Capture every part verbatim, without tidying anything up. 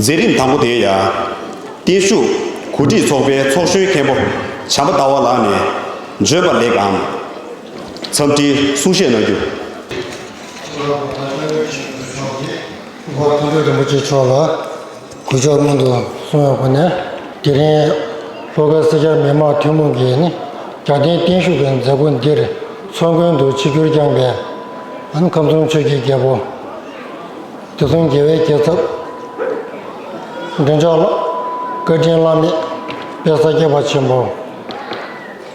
མཛད་རིམ་དང་པོ་དེ་ཡང་བརྟན་བཞུགས་གོ་སྒྲིག་ཚོགས་པའི་ཚོགས་གཞོན་མཁན་པོ་བྱམས་པ་ཟླ་བ་ལགས་ནས་འབྱོན་པ་ལེགས་ཨམ། འཚམས་འདྲིའི་གསུང་བཤད་གནང་རྒྱུ། གུས་པ་མཐོང་གྲོལ་རིན་པོ་ཆེ་མཆོག་ལ་གུས་ཕྱག་སྔོན་དུ་སོང་བའི་སྒོ་ནས། དེ་རིང་ལྷོ་ཁ་སེར་སྐྱ་མི་མང་ཐུན་མོང་གིས་ནི་རྒྱལ་བསྟན་བརྟན་བཞུགས་ཀྱི་མཛད་སྒོ་འདིར་ཚོགས་མགོན་དུ་ཆིབས་བསྒྱུར་བསྐྱངས་པའི་ཨ་ནི་ཁམས་གསུམ་ཆོས་ཀྱི་རྒྱལ་པོ། དུས་གསུམ་རྒྱལ་བའི་རྒྱལ་ཚབ། འདྲེན་མཆོག་ལགས། བཀའ་དྲིན་བླ་མེད་དཔལ་ས་སྐྱ་པ་ཆེན་པོ།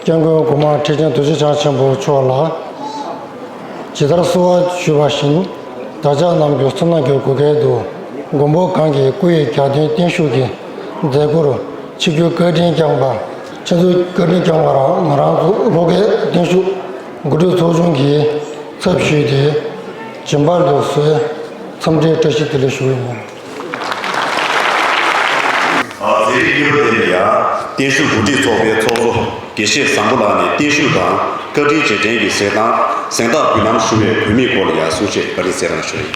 སྐྱབས་མགོན་གོང་མ་ཁྲི་ཆེན་རྡོ་རྗེ་འཆང་ཆེན་པོ་མཆོག་ལ། ཇི་ལྟར་གསོལ་བ་ཞུས་པ་བཞིན། བདག་ཅག་རྣམས་ཀྱི་ཚོགས་ནང་གི་གུ་གལ་དུ། མགོན་པོ་གང་གི་སྐུ་ཡི་རྒྱལ་བསྟན་བརྟན་བཞུགས་ཀྱི་མཛད་སྒོར་ཆིབས་བསྒྱུར་བཀའ་དྲིན་བསྐྱངས་པ། ཁྱེད་ཚོས་བཀའ་དྲིན་བསྐྱངས་པར་ང་རང་ཚོ་ལྷོ་ཁའི་བརྟན་བཞུགས་གོ་སྒྲིག་ཚོགས་ཆུང་གི་ཚབ་ཞུས་ཏེ། སྦྱིན་པ་ལེགས་གསོལ། འཚམས་འདྲིའི་བཀྲ་ཤིས་བདེ་ལེགས་ཞུ་ཡི་ཡིན། མཛད་རིམ་གཉིས་པ་དེ་ལ་ཡང་བརྟན་བཞུགས་གོ་སྒྲིག་ཚོགས་པའི་ཚོགས་གཙོ་དགེ་བཤེས་བཟང་པོ་ལགས་ནས་བརྟན་བཞུགས་དང་བཀའ་དྲིན་རྗེས་དྲན་གྱི་གཟེངས་རྟགས་གཟེངས་རྟགས་འབུལ་ལམ་ཞུ་བའི་བོད་མིའི་སྐོར་ལ་ཡང་གསུང་བཤད་བཀའ་དྲིན་གསལ་རང་ཞུ་ཡི།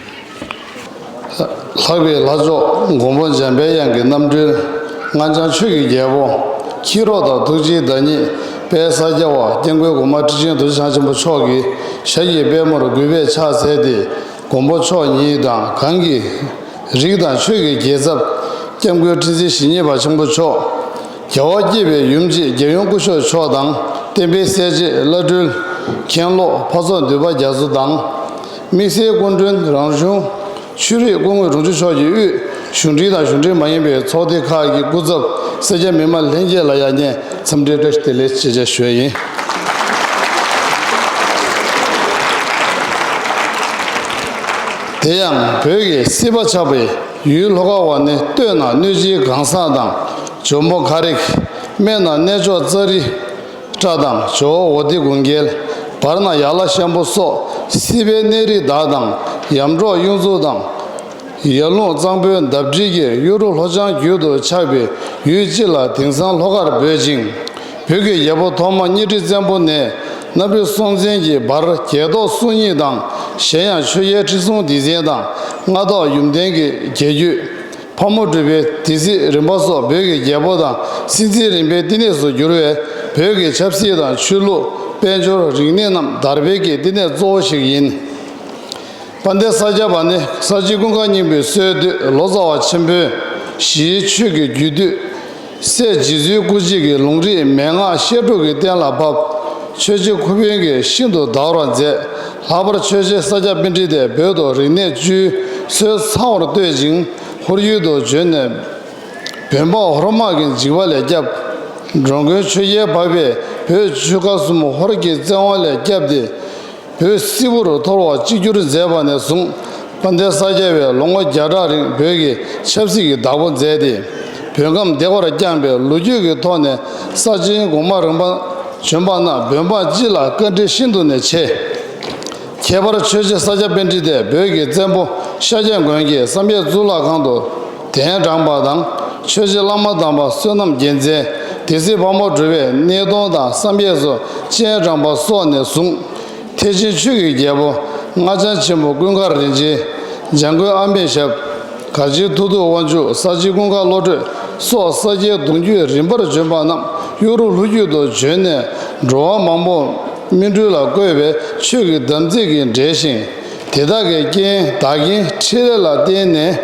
ལྷག་པའི་ལྷ་མཆོག་མགོན་པོ་འཇམ་དཔལ་དབྱངས་ཀྱི་རྣམ་སྤྲུལ། སྔགས་འཆང་ཆོས་ཀྱི་རྒྱལ་པོ། མཁྱེན་རབ་དང་ཐུགས་རྗེའི་བདག་ཉིད་དཔལ་ས་སྐྱ་པ་སྐྱབས་མགོན་གོང་མ་ཁྲི་ཆེན་རྡོ་རྗེ་འཆང་ཆེན་པོ་མཆོག་གི་ཞབས་ཀྱི་པད་མོར་གུས་པས་ཕྱག་འཚལ་ཏེ། མགོན་པོ་མཆོག་ཉིད་དང་གང་གི་རིགས་དང་ཆོས་ཀྱི་རྒྱལ་ཚབ་སྐྱབས་མགོན་ཁྲི་འཛིན་ཞི་གཉིས་པ་ཆེན་པོ་མཆོག་རྒྱལ་བ་དགྱེས་པའི་ཡུམ་གཅིག་རྒྱལ་ཡུམ་སྐུ་ཞབས་མཆོག་དང་། བསྟན་པའི་གསལ་བྱེད་བླ་སྤྲུལ་མཁན་སློབ་འཕགས་ཚོགས་འདུས་པ་རྒྱ་མཚོ་དང་། དམིགས་བསལ་སྐུ་མགྲོན་རང་གཞུང་ཆོས་རིག་སྐུ་ངོ་དྲུང་ཆེ་མཆོག་གིས་དབུས་གཞུང་འབྲེལ་དང་གཞུང་འབྲེལ་མ་ཡིན་པའི་ཚོགས་སྡེ་ཁག་གི་སྐུ་ཚབ་སེར་སྐྱ་མི་མང་ལྷན་རྒྱས་ལ་ཡང་བསྐྱར་འཚམས་འདྲིའི་བཀྲ་ཤིས་བདེ་ལེགས་ཞེས་བྱ་ཞུ་ཡ་ཡིན། དེ་ཡང་བོད་ཀྱི་སྲིད་པ་ཆགས་པའི་ཡུལ་ལྷོ་ཁ་བ་ནི་སྟོད་ན་གནོད་སྦྱིན་གང་ཟག་དང་ཇོ་མོ་ཁ་རིག་སྨད་ན་གནས་མཆོག་ཙཱ་རི་ཏྲ་དང་ཇོ་བོ་ཝོ་དི་གུང་རྒྱལ། བར་ན་ཡ་ལ་ཤམ་བུ་སོགས་སྲིད་པའི་གནས་རིས་དག་དང་ཡམ་འབྲོག་གཡུ་མཚོ་དང་། ཡར་ཀླུང་གཙང་པོའི་འདབས་འབྲེལ་གྱི་གཡོ་རུ་ལྷོ་བྱང་རྒྱུད་དུ་ཆགས་པའི་ཡུལ་སྤྱི་ལ་དེང་སང་ལྷོ་ཁར་འབོད་ཅིང་། བོད་ཀྱི་རྒྱལ་པོ་ཐོག་མ་གཉའ་ཁྲི་བཙན་པོ་ནས་གནམ་རི་སྲོང་བཙན་གྱི་བར་རྒྱལ་ཐོག་སྲོང་ཉིད་དང་གཞན་ཡང་ཆོས་རྒྱལ་ཁྲི་སྲོང་ལྡེ་བཙན་དང་མངའ་ཐོག་ཡུམ་བརྟན་གྱི་རྒྱལ་རྒྱུད། ཕག་མོ་གྲུ་པའི་སྡེ་སྲིད་རིམ་པ་སོགས་བོད་ཀྱི་རྒྱལ་པོ་དང་སྲིད་འཛིན་རིམ་པའི་བསྟི་གནས་སུ་གྱུར་བའི་བོད་ཀྱི་ཆབ་སྲིད་དང་ཆོས་ལུགས་དཔལ་འབྱོར་རིག་གནས་རྣམས་དར་འཕེལ་གྱི་བསྟི་གནས་གཙོ་བོ་ཞིག་ཡིན། དཔལ་ལྡན་ས་སྐྱ་པ་ནི་ས་སྤྱིལ་ཀུན་དགའ་སྙིང་པོའི་སྲོལ་གཏོད་ལོ་ཙཱ་བ་ཆེན་པོས་ཞི་བའི་ཆོས་ཀྱི་རྒྱུད་སྡུད། སྲས་རྗེ་བཙུན་སྐུ་གཅིག་གི་ལུང་རིགས་མན་ངག་བཤད་སྒྲུབ་ཀྱི་གཏན་ལ་ཕབ། ཆོས་རྗེ་ཁུ་དབོན་གྱིས་ཤིན་ཏུ་དར་བར་མཛད། ལྷག་པར་ཆོས་རྗེ་ས་སྐྱ་པཎྜི་ཏས་བོད་དུ་རིག་གནས་བཅུའི་སྲོལ་ཚང་བར་གཏོད་ཅིང་། ཧོར་ཡུལ་དུ་བྱོན་ནས་བོད་འབངས་ཧོར་དམག་གི་འཇིགས་པ་ལས་བསྐྱབས། འགྲོ་མགོན་ཆོས་རྒྱལ་འཕགས་པས་བོད་ཆོལ་ཁ་གསུམ་ཧོར་གྱི་བཙན་དབང་ལས་བསྐྱབས་ཏེ། བོད་སིལ་བུར་འཐོར་བ་གཅིག་གྱུར་མཛད་པ་ནས་བཟུང་། དཔལ་ལྡན་ས་སྐྱ་པས་ལོ་ངོ་བརྒྱ་ཕྲག་རིང་བོད་ཀྱི་ཆབ་སྲིད་ཀྱི་བདག་པོ་མཛད་དེ། བོད་ཁམས་བདེ་བར་བསྐྱངས་པའི་ལོ་རྒྱུས་ཀྱི་ཐོག་ནས་ས་ཆེན་གོང་མ་རིམ་པ་བྱོན་པ་རྣམས་བོད་འབངས་སྤྱི་ལ་བཀའ་དྲིན་ཤིན་ཏུ་ནས་ཆེ། ཁྱད་པར་ཆོས་རྗེ་ས་སྐྱ་པཎྜི་ཏས་བོད་ཀྱི་བཙན་པོ་ཤཱཀྱ་མགོན་གྱིས་བསམ་ཡས་གཙུག་ལག་ཁང་དུ་གདན་དྲངས་པ་དང་། ཆོས་རྗེ་བླ་མ་དམ་པ་བསོད་ནམས་རྒྱལ་མཚན། སྡེ་སྲིད་ཕག་མོ་གྲུ་པས་གནས་སྟོང་དང་བསམ་ཡས་སུ་སྤྱན་དྲངས་པ་སོགས་ནས་བཟུང་། ཐེག་ཆེན་ཆོས་ཀྱི་རྒྱལ་པོ་སྔགས་འཆང་ཆེན་པོ་ཀུན་དགའ་རིན་ཆེན། འཇམ་མགོན་ཨ་མེས་ཞབས། གར་བྱེད་ཐུགས་སྟོབས་དབང་ཕྱུག། ས་སྤྱིལ་ཀུན་དགའ་བློ་གྲོས་སོགས་ས་སྐྱའི་གདུང་རྒྱུད་རིམ་པར་བྱོན་པ་རྣམས་གཡོ་རུ་ལྷོ་རྒྱུད་དུ་བྱོན་ནས་འགྲོ་བ་མང་པོ་སྨིན་གྲོལ་ལ་བཀོད་པའི་ཆོས་ཀྱི་དམ་ཚིག་གིས་འབྲེལ་ཞིང་། དེ་དག་གི་རྐྱེན་བདག་རྐྱེན་ཕྲིན་ལས་ལ་བརྟེན་ནས།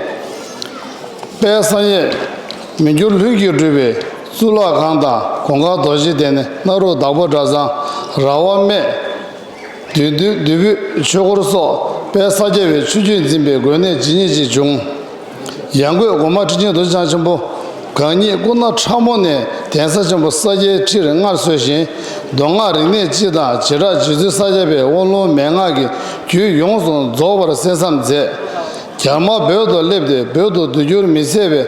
དཔལ་བསམ་ཡས་མི་འགྱུར་ལྷུན་གྱིས་གྲུབ་པའི་གཙུག་ལག་ཁང་དང་གོང་དཀར་རྡོ་རྗེ་གདན། ནི་གནའ་རབས་དྭགས་པོ་གྲྭ་ཚང་། ར་བ་སྨད། བདུད་འདུལ་བདུད་འབུལ་ཆོས་འཁོར་སོགས་དཔལ་ས་སྐྱ་པའི་ཆོས་བརྒྱུད་འཛིན་པའི་དགོན་གནས་ཇི་སྙེད་ཅིག་བྱུང་། ཡང་སྒོས་གོང་མ་ཁྲི་ཆེན་རྡོ་རྗེ་འཆང་ཆེན་པོ་གང་ཉིད་སྐུ་ན་ཕྲ་མོ་ནས་གདན་ས་ཆེན་པོ་ས་སྐྱའི་ཁྲིར་མངའ་གསོལ་ཞིང་། མདོ་སྔགས་རིག་གནས་སྤྱི་དང་བྱེ་བྲག་རྗེ་བཙུན་ས་སྐྱ་པའི་དབང་ལུང་མན་ངག་གི་རྒྱུད་ཡོངས་སུ་རྫོགས་པར་གསན་བསམ་མཛད། རྒྱ་དམར་བོད་དུ་སླེབས་ཏེ་བོད་དུ་དུས་འགྱུར་མི་ཚེ་བའི་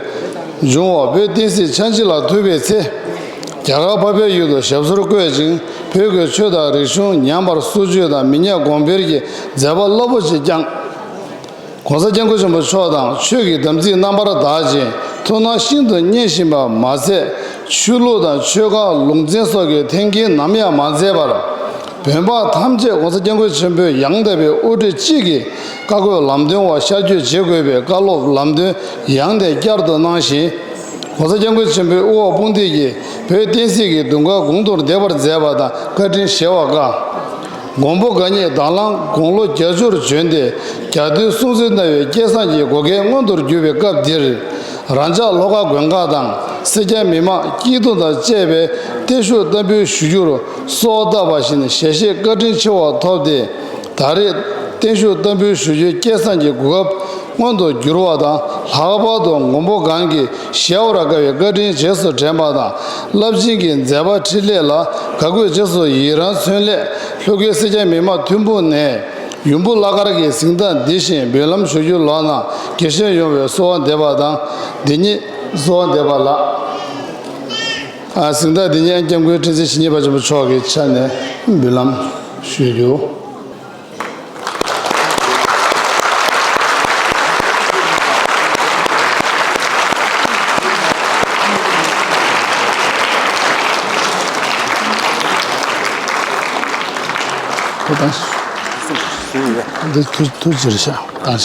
འབྱུང་བ་བོད་བསྟན་སྲིད་ཆགས་འཇིག་ལ་ཐུག་པའི་ཚེ། རྒྱ་གར་འཕགས་པའི་ཡུལ་དུ་ཞབས་སོར་བཀོད་ཅིང་། བོད་ཀྱི་ཆོས་དང་རིག་གཞུང་ཉམས་པར་སྲོག་གཅོད་དང་མི་ཉམས་གོང་འཕེལ་གྱི་མཛད་པ་རླབས་པོ་ཆེ་བསྐྱངས། ༸གོང་ས་༸སྐྱབས་མགོན་ཆེན་པོ་མཆོག་དང་ཆོས་ཀྱི་དམ་ཚིག་རྣམ་པར་དག་ཅིང་ཐུགས་སྣང་ཤིན་ཏུ་མཉེས་བཞིན་པ་མ་ཟད། ཆོས་ལུགས་དང་ཆོལ་ཁ་ལུང་ཚན་སོགས་ཀྱི་འཐེན་འཁྱེར་ནམ་ཡང་མ་མཛད་པར། བོད་འབངས་ཐམས་ཅད་༸གོང་ས་༸སྐྱབས་མགོན་ཆེན་པོའི་ཡང་དག་པའི་དབུ་ཁྲིད་གཅིག་གིས་བཀའ་བཀོད་ལམ་སྟོན་འོག་ཤར་བསྐྱོད་བྱེད་དགོས་པའི་བཀའ་སློབ་ལམ་སྟོན་ཡང་ནས་བསྐྱར་དུ་གནང་ཞིང་། ༸གོང་ས་༸སྐྱབས་མགོན་ཆེན་པོའི་དབུ་འོག་དཔུང་སྡེ་གིས་བོད་བསྟན་སྲིད་ཀྱི་དུང་དཀར་གོང་དུ་འདེགས་པར་མཛད་པ་དང་བཀའ་དྲིན་ཆེ་བ་བཀའ། མགོན་པོ་གང་ཉིད་དྭང་བླངས་དགུང་ལོ་བརྒྱད་ཅུར་བྱོན་ཏེ་རྒྱ་མཐུན་སྲུང་བརྩི་གནང་བའི་སྐལ་བཟང་གི་བགོ་སྐལ་མངོན་དུ་གྱུར་པའི་སྐབས་འདིར། རང་ཅག་ལྷོ་ཁ་དགོན་ཁག་དང་སེར་སྐྱ་མི་མང་སྐྱིད་སྡུག་དང་བཅས་པའི་བརྟན་བཞུགས་བསྟར་འབུལ་ཞུ་རྒྱུར་གསོལ་བ་བཏབ་པ་བཞིན་ཞལ་བཞེས་བཀའ་དྲིན་ཆེ་བ་ཐོབ་སྟེ། ད་རེས་བརྟན་བཞུགས་བསྟར་འབུལ་ཞུ་རྒྱུའི་སྐལ་བཟང་གི་གོ་སྐབས་མངོན་དུ་གྱུར་བ་དང་། ལྷག་པར་དུ་མགོན་པོ་གང་གི་ཞལ་དབར་དགའ་བའི་བཀའ་དྲིན་རྗེས་སུ་དྲན་པ་དང་། རླབས་ཆེན་གྱི་མཛད་པ་འཕྲིན་ལས་ལ་དགའ་གུས་རྗེས་སུ་ཡི་རང་མཚོན་སླད། ལྷོ་ཁའི་སེར་སྐྱ་མི་མང་ཐུན་མོང་ནས་ཡུམ་བུ་བླ་མཁར་གྱི་གཟེངས་རྟགས་འདི་བཞིན་འབུལ་ལམ་ཞུ་རྒྱུ་ལགས་ན་དགྱེས་བཞིན་ཡོང་བའི་གསོལ་བ་འདེབས་པ་དང་། འདི་ཉིད་གསོལ་བ་འདེབས་པ་ལགས། ཨ། གཟེངས་རྟགས་འདི་ཉིད་སྐྱབས་མགོན་ཁྲི་འཛིན་ཞི་གཉིས་པ་ཆེན་པོ་མཆོག་གི་ཕྱག་ནས་འབུལ་ལམ་ཞུ་རྒྱུ། ཐུགས་དང་། འདི་ཐུགས་ཐུགས་ཅིར་བཞག་དང་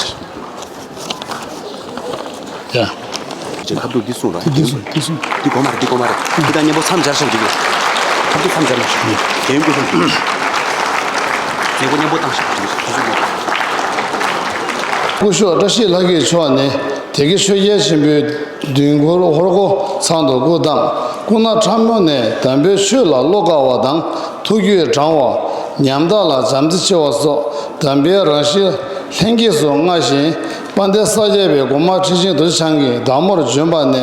ཕྱིར། ཡ། ཅིག་ཁ་ཐུག་འདི་གསུངས་ར། འདི་གསུངས། འདི་གསུངས། འདི་གོ་མ་རེད། འདི་གོ་མ་རེད། འདི་དང་མཉམ་པོ་མཚམས་སྦྱར་བྱ་འགྲིག་གི། ཁ་ཐུག་མཚམས་སྦྱར་ན་ཞུ། རྒན་སྐུ་ཞབས། མཛད་སྒོ་མཉམ་པོ་བཏང་ཞིག་འགྲིག་གི། སྐུ་ཞབས་བཀྲ་ཤིས་ལྷ་སྐྱིད་མཆོག་ནི་དེ་གའི་ཆོས་རྒྱལ་ཆེན་པོའི་དུས་འཁོར་ཧོར་སྒོ་ཚང་དུ་སྐུ་བལྟམས། སྐུ་ན་ཕྲ་མོ་ནས་དམ་པའི་ཆོས་ལ་བློ་དཀར་བ་དང་། ཐུགས་རྒྱུད་དྲང་བ། ཉམས་ཐག་ལ་བྱམས་བརྩེ་ཆེ་བ་སོགས་དམ་པའི་རང་གཤིས་ལྷན་སྐྱེས་སུ་མངའ་ཞིང་། དཔལ་ལྡན་ས་སྐྱ་པའི་སྒོ་མང་ཁྲི་ཆེན་རྡོ་རྗེ་འཆང་གི་བདག་མོར་བྱོན་པ་ནས།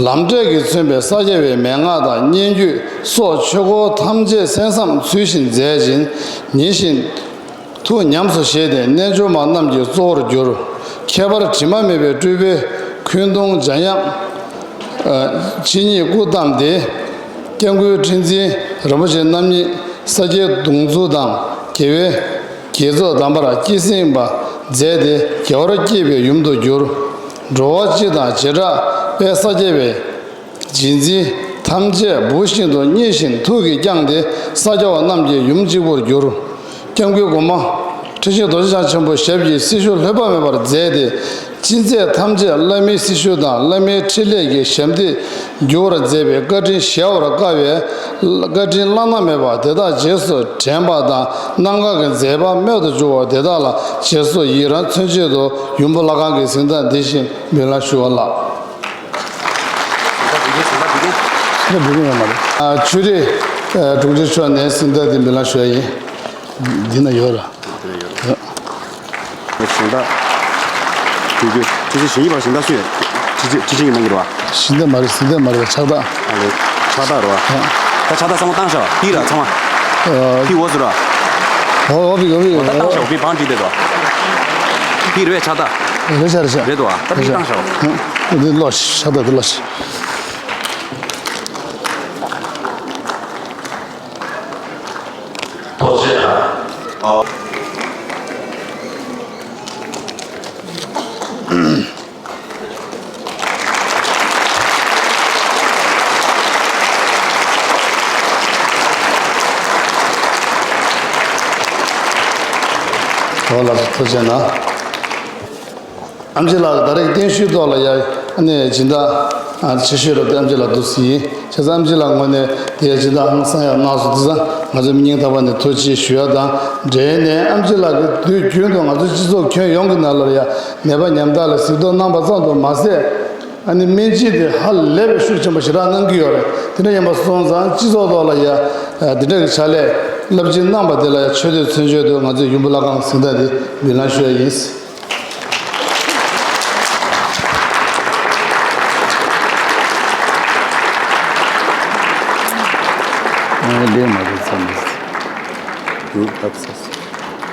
ལམ་འབྲས་ཀྱིས་མཚོན་པའི་ས་སྐྱ་པའི་མན་ངག་དང་སྙན་བརྒྱུད་སོགས་ཆོས་སྐོར་ཐམས་ཅད་གསན་བསམ་ཚུལ་བཞིན་མཛད་ཅིང་། ཉིན་བཞིན་ཐུགས་ཉམས་སུ་བཞེས་ཏེ་རྣལ་འབྱོར་མ་རྣམས་ཀྱི་གཙོ་བོར་གྱུར། ཁྱད་པར་དྲི་མ་མེད་པའི་སྤྲུལ་པའི་འཁོན་གདུང་འཇམ་དབྱངས་ཨ་ཕྱི་ཉིད་སྐུ་བལྟམས་ཏེ། སྐྱབས་མགོན་ཁྲི་འཛིན་རིན་པོ་ཆེ་རྣམ་གཉིས་ས་སྐྱའི་གདུང་འཛུགས་དང་། རྒྱལ་བའི་དགྱེས་ཚོགས་དམ་པར་སྐྱེད་སྲིང་པ་མཛད་དེ། རྒྱལ་བར་སྐྱེས་པའི་ཡུམ་དུ་གྱུར། འགྲོ་བ་སྤྱི་དང་བྱེ་བྲག་པའི་ས་སྐྱ་པའི་རྗེས་འཛིན་ཐམས་ཅད་བུ་བཞིན་དུ་མཉེས་ཤིང་ཐུགས་ཀྱིས་བསྐྱངས་ཏེ། ས་སྐྱ་པ་རྣམས་ཀྱི་ཡུམ་གཅིག་པུར་གྱུར། སྐྱབས་མགོན་སྒོ་མང་ཁྲི་ཆེན་རྡོ་རྗེ་འཆང་ཆེན་པོ་ཞབས་ཀྱི་སྲི་ཞུ་ལྷོད་པ་མེད་པར་མཛད་དེ། ཅི་མཛད་ཐམས་ཅད་བླ་མའི་སྲི་ཞུ་དང་བླ་མའི་ཕྲིན་ལས་ཀྱི་ཞབས་འདེགས་འགྱུར་བར་མཛད་པའི་བཀའ་དྲིན་གཞལ་བར་དཀའ་བའི་བཀའ་དྲིན་བླ་ན་མེད་པ་དེ་དག་རྗེས་སུ་དྲན་པ་དང་། རྣམ་དཀར་གྱི་མཛད་པ་རྨད་དུ་བྱུང་བ་དེ་དག་ལ་རྗེས་སུ་ཡི་རང་མཚོན་ཆེད་དུ་ཡུམ་བུ་བླ་མཁར་གྱི་གཟེངས་རྟགས་འདི་བཞིན་འབུལ་ལམ་ཞུ་བ་ལགས། ད་འབུལ་གྱི་ཡོད་མ་རེད། ཨ། ཆོས་རིག་ཨ་དྲུང་ཆེ་མཆོག་ནས་གཟེངས་རྟགས་འདི་འབུལ་ལམ་ཞུ་ཡ་ཡིན། འདི་ན་ཡོད་ར། ཡོད། གཟེངས་རྟགས། དུས་རྒྱུན་ཁྲི་ཆེན་ཞི་གཉིས་པ་གཟེངས་རྟགས་སུ་ཡོད། ཁྲི་ཆེན་ཁྲི་ཆེན་གྱི་ནང་གི་རེད་བ། གཟེངས་རྟགས་མ་རེད། གཟེངས་རྟགས་མ་རེད། ཕྱག་རྟགས། ཨ་ལེ། ཕྱག་རྟགས་རེད་བ། ཨ། ད་ཕྱག་རྟགས་ཚང་མ་བཏང་ཤག་ཕི་ར་ཚང་མ། ཨ། ཕི་འོ་ཟུ་ར། འོ་འོ་ཕི་འོ་ཕི། འོ་ད་བཏང་ཤག་ཕི་བང་བྲིས་དེ་དོ། ཕི་རེད་བས་ཕྱག་རྟགས། རེད་ཤག་རེད་ཤག་རེད་དོ། ད་ཕི་བཏང་ཤག་ཨ། འདི་ལོ་ཕྱག་རྟགས་འདི་ལོ། ཐུགས་རྗེ་གནང་། ཨོ་ལགས་སོ། ཐུགས་རྗེ་གནང་། ཨེམ་ཆི་ལགས་ད་རེས་བརྟན་བཞུགས་ཐོག་ལ་ཡ་ཨ་ནི་སྦྱིན་བདག་ཨ་ཆེ་ཤོས་རབ་ཏུ་ཨེམ་ཆི་ལགས་འདུག་སེ་ཡིན། བྱས་ཙང་ཨེམ་ཆི་ལགས་ངོས་ནས་དེ་ཡ་སྦྱིན་བདག་ཧང་སང་ཡ་གནང་སོང་། དེ་ཙང་ང་ཚོ་མི་སྙིང་ཐག་པ་ནས་ཐུགས་རྗེ་ཆེ་ཞུ་ཡ་དང་འབྲེལ་ནས། ཨེམ་ཆི་ལགས་ཀྱིས་དུས་རྒྱུན་དུ་ང་ཚོ་སྤྱི་ཚོགས་ཁྱོན་ཡོངས་ཀྱི་ནང་ལོགས་ལ་ཡ་ནད་པ་ཉམ་ཐག་ལ་གཟིགས་རྟོག་གནང་པ་ཙམ་དུ་མ་ཟད། ཨ་ནི་སྨན་དཔྱད་དེ་ཧ་ལས་པའི་ཤུགས་ཆེན་པོ་ཞེ་དྲག་གནང་གི་ཡོད་རེད། དེ་འདྲ་ཡིན་པ་སོང་ཙང་སྤྱི་ཚོགས་ཐོག་ལ་ཡ་འདི་འདྲ་གི་ཕྱག་ལས་རླབས་ཆེན་གནང་པ་དེ་ལ་ཡ་ཆེ་བསྟོད་མཚོན་ཆེད་དུ་ང་ཚོས་ཡུམ་བུ་བླ་མཁར་གཟེངས་རྟགས་འདི་འབུལ་ལམ་ཞུ་ཡ་ཡིན། ལས་མ་རེད་ཙམ་ཡོད་ད་ཚ་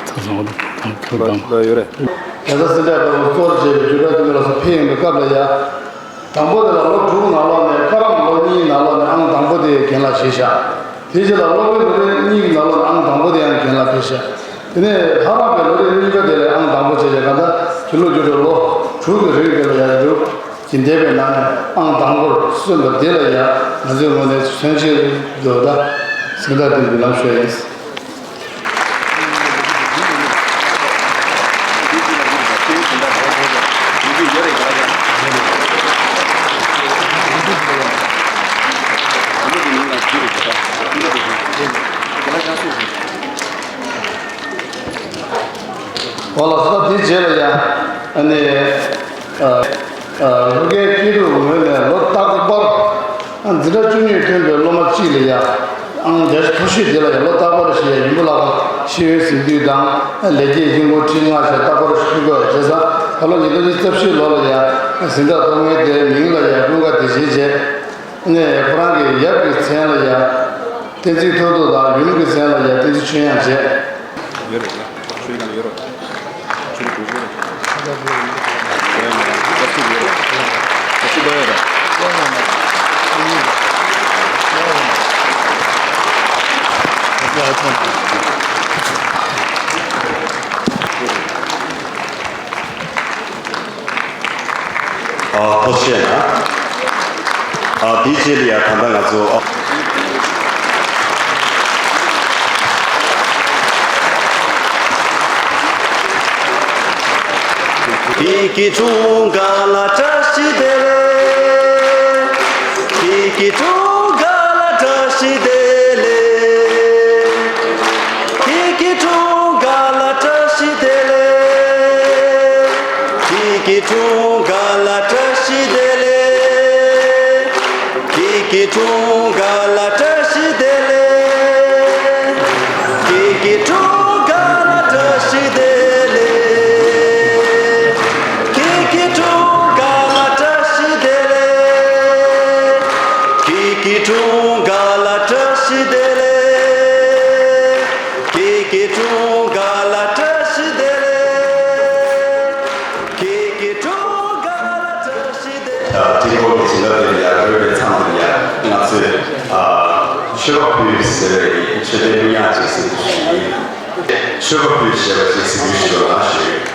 ཚ་ཚང་བ་དང་ཁྱོད་དང་ལ་ཡོད་རེད། རྒྱལ་ས་སེ་འབྲས་དཔལ་གཙོར་བྱས་པའི་རྒྱུད་གྲྭ་བཙུན་མ་ལ་སོགས་ཕེབས་ཡོང་བའི་སྐབས་ལ་ཡ། དང་པོ་དེ་ལ་ལོ་དྲུག་ནང་ལོགས་ནས་བཀའ་རམས་ལོ་གཉིས་ནང་ལོགས་ནས་ཨང་དང་པོ་དེ་རྒན་ལགས་བཞེས་ཤག་དེ་རྗེས་ལ་སློབ་དཔོན་ལོ་རེ་གཉིས་ཀྱི་ནང་ལོགས་ནས་ཨང་དང་པོ་དེ་ཡང་རྒན་ལགས་ཕེབས་ཤག་དེ་ནས་ལྷ་རམས་པའི་ལོ་རེ་གཉིས་ཀ་དེ་ལ་ཨང་དང་པོ་བྱས་ཤག་གང་ལྟར་དུས་ལོ་རྒྱུན་དུ་ལོ་དྲུག་གི་རིང་དེ་ལ་ཡང་འདུག་ཀྱི་འདས་པའི་ནང་ནས་ཨང་དང་པོར་སོན་པ་དེ་ལ་ཡང་ང་ཚོའི་ངོས་ནས་མཚོན་བྱེད་དུ་ད་གཟེངས་རྟགས་དེ་འབུལ་ལམ་ཞུ་ཡ་ཡིན། ཨོ་ལགས་སོ། དེའི་རྗེས་ལ་ཡང་ཨ་ནི་ཨ་ཨ་ལྷོ་ཁའི་སྐྱིད་སྡུག་ངོས་ནས་ལོ་རྟག་པར་འཛིན་གྲྭ་བཅུ་གཉིས་ཐོན་པའི་སློབ་མ་གཅིག་ལ་ཡང་ཨང་བརྒྱ་ཆ་མཐོ་ཤོས་དེ་ལ་ཡང་ལོ་རྟག་པར་ཞིག་ཡང་ཡུམ་བུ་བླ་གང་ཤེས་ཡོན་ཟིན་བསྡུས་དང་ལེགས་སྐྱེས་ཡིན་སྒོ་ཁྲི་ལྔ་བཅས་རྟག་པར་ཞིག་ཕུལ་དགོས། བྱས་ཙང་ད་ལོ་ཉིས་སྟོང་ཉི་ཤུ་རྩ་བཞི་ལོ་ལ་ཡང་འཛིན་གྲྭ་ཐོབ་མཁན་དེའི་མིང་ལ་ཡང་ཀུན་དགའ་བདེ་ཆེན་བྱས། ནས་ཁོ་རང་གི་ཡབ་ཀྱི་མཚན་ལ་ཡ་བསྟན་འཛིན་མཐོ་སྡུག་དང་ཡུམ་གྱི་མཚན་ལ་ཡ་བསྟན་འཛིན་ཆོས་དབྱངས་བྱས། ཡོད་རེད་ལ། ཆོས་དབྱངས་ཡོད་རེད། ཆོས་དབྱངས་ཡོད་རེད། ཡོད་རེད། ཡོད་རེད། ཨ། ཐུགས་རྗེ་ཆེ། ཨ། དེའི་རྗེས་ལ་ཡ་ད་ལྟ་ང་ཚོ། ཨ། ཨ། སྤྲིན་ཕུང་གི་བྱིན་རླབས་དེ་ལ་ཡ་རོལ་བའི་མཚམས་དེ་ལ་ཡ་ང་ཚོས། ཨ། མཆོད་པ་ཕུལ་ཟེར་བའི་མཆོད་རྟེན་སྨིན་ཡག་ཅིག་གཟིགས་རྒྱུ་ཞིག་ཡིན། མཆོད་པ་ཕུལ་ཞེས་པ་ཅིག་གཟིགས་རྒྱུ་ཞིག་ལ་ཞུ།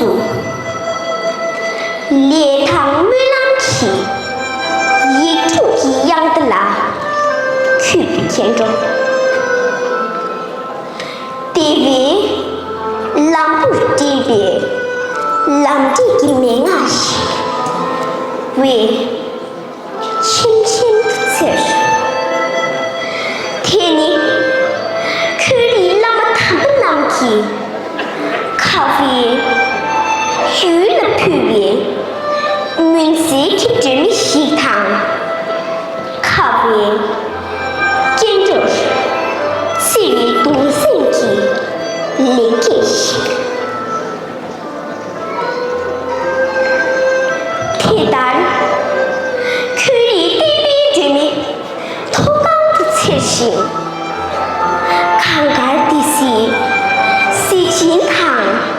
ལས་དང་སྨོན་ལམ་གྱི་ཡིག་དྲུག་གི་དབྱངས་རྟ་ལ་གུས་པས་སྤྱན་དྲངས། བདེ་བའི་ལམ་བུར་བསྒྲིགས་པའི་ལམ་འབྲས་ཀྱི་མན་ངག་ཞིག་བས། ཆེམ་ཆེམ་དུ་འཚེར། དེ་ནི་ཁོའི་བླ་མ་དམ་པ་རྣམས་ཀྱིས་ཁ་བའི་ཡུལ་ལ་ཕུལ་བའི་མུན་སེལ་གྱི་སྒྲོན་མེ་ཞིག་དང་། ཁ་བའི་སྐྱེ་འགྲོར་བརྩེ་བའི་གདུང་སེམས་ཀྱི་ལེགས་སྐྱེས་ཤིག། དེ་ལྟར་ཁོའི་བསྟན་པའི་སྒྲོན་མེ་མཐོ་སྒང་དུ་འཚེར་ཞིང་། གངས་དཀར་ཏི་སེའི་གཟི་བྱིན་དང་།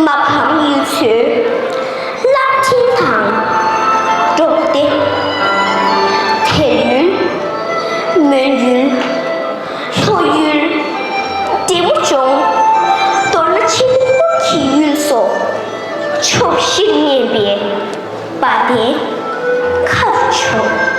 མ་ཕམ་ཡུལ་ཚོའི་རླབས་ཕྲེང་དང་འགྲོགས་ཏེ། དལ་ཡུལ་མོན་ཡུལ། ལྷོ་ཡུལ། འབྲས་མོ་ལྗོངས། མདོར་ན་ཆེན་པོ་སྐོར་གྱི་ཡུལ་སོགས་ཕྱོགས་བཞིར་གནས་པའི་བ་དན་ཁ་རུ་ཕྱོགས།